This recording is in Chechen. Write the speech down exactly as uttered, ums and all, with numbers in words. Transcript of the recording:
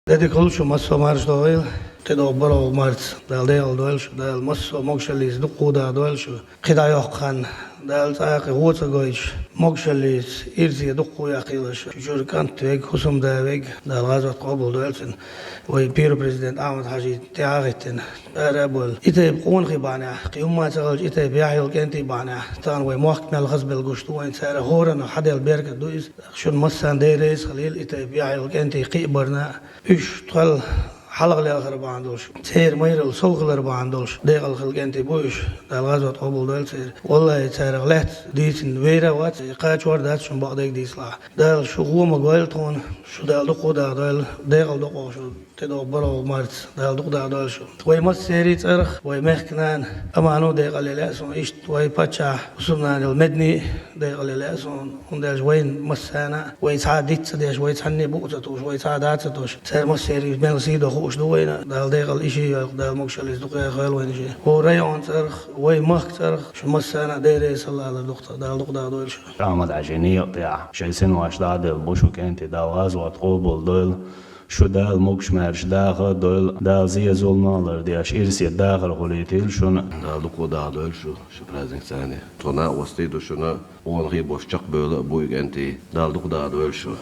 Де дика хуьлда шу, массо а марша догӀийла. ТӀедогӀу бархӀ марца Дала декъала дойла шу, Дала массо а могашаллица дукха даха дойла шу. КхидӀа йоккха хан Дала цкъа а кхы гӀо ца гойтуш, могашаллица ирсе дукха гӀо яккхийла шу. Чуьра кӀант вег, хӀусамда вег, Дала гӀазот къобал дойла цуьнан. Вай первый президент Ахьмад-Хьажи тӀехьа а хӀиттина, ара а бовла. И тайпа къонахий бахьанехь, кхин хӀумма а ца хилча, и тайпа яхь йолу кӀентий бахьанехь, тахана вай мохк мел хазбелла гуш ду вайна, цара хӀоранна хьаделла беркат ду иза. Шуна массарна Дела реза хуьлийла и тайпа яхь йолу кӀентий кхиабарна а, уьш тхол хьалха лелхар бахьана долуш, церан майралла сов хилар бахьана долуш декъала хилла кӀентий бу уьш, Дала гӀазот къобал дойла церан. Валлахьи, царах лаьцна дийцина вер а вац, кхачор а дац шуна бакъдерг дийцалахь. Дала шу гӀо ма гойла тхуна, шу Дала дукха даха дойла, декъала докъо шу. ТӀедогӀу бархӀ марца Дала дукха даха дойла шу. Вай массеран а цӀарах, вай мехкан нана Амано декъала лаьа суна, иштта вай паччахьан хӀусамнана йолу Медани декъала лаьа суна, хӀунда аьлча вайна массарна а, вай цхьа а диц ца деш, вай цхьанне а букъ ца тухуш, вай цхьа а да ца тухуш, цара массеран а мел сий до хууш ду вайна, Дала декъала и ши йойла, Дала могашаллица дукха яхийла вайна ши. ХӀора районан цӀарах, вай махкан цӀарах шу массарна а Дела реза хуьлда алар ду-кх тхан, Дала дукха даха дойла шу. Ахьмад-Хьаьжин некъа тӀехь шайн синош дӀа а делла бу шу кӀентий, Дала гӀазот къобал дойла. Шу Дала могуш-маьрша даха а дойла, Дала зен-зулам а лардеш, ирсе дахар хуьлийтийла шуна. Дала дукха даха дойла шу, шун праздникца цхьаьна. Тхо накъостий а ду шуна, къонахий а бу, чекхбевлла а бу и кӀентий. Дала дукха даха дойла шу.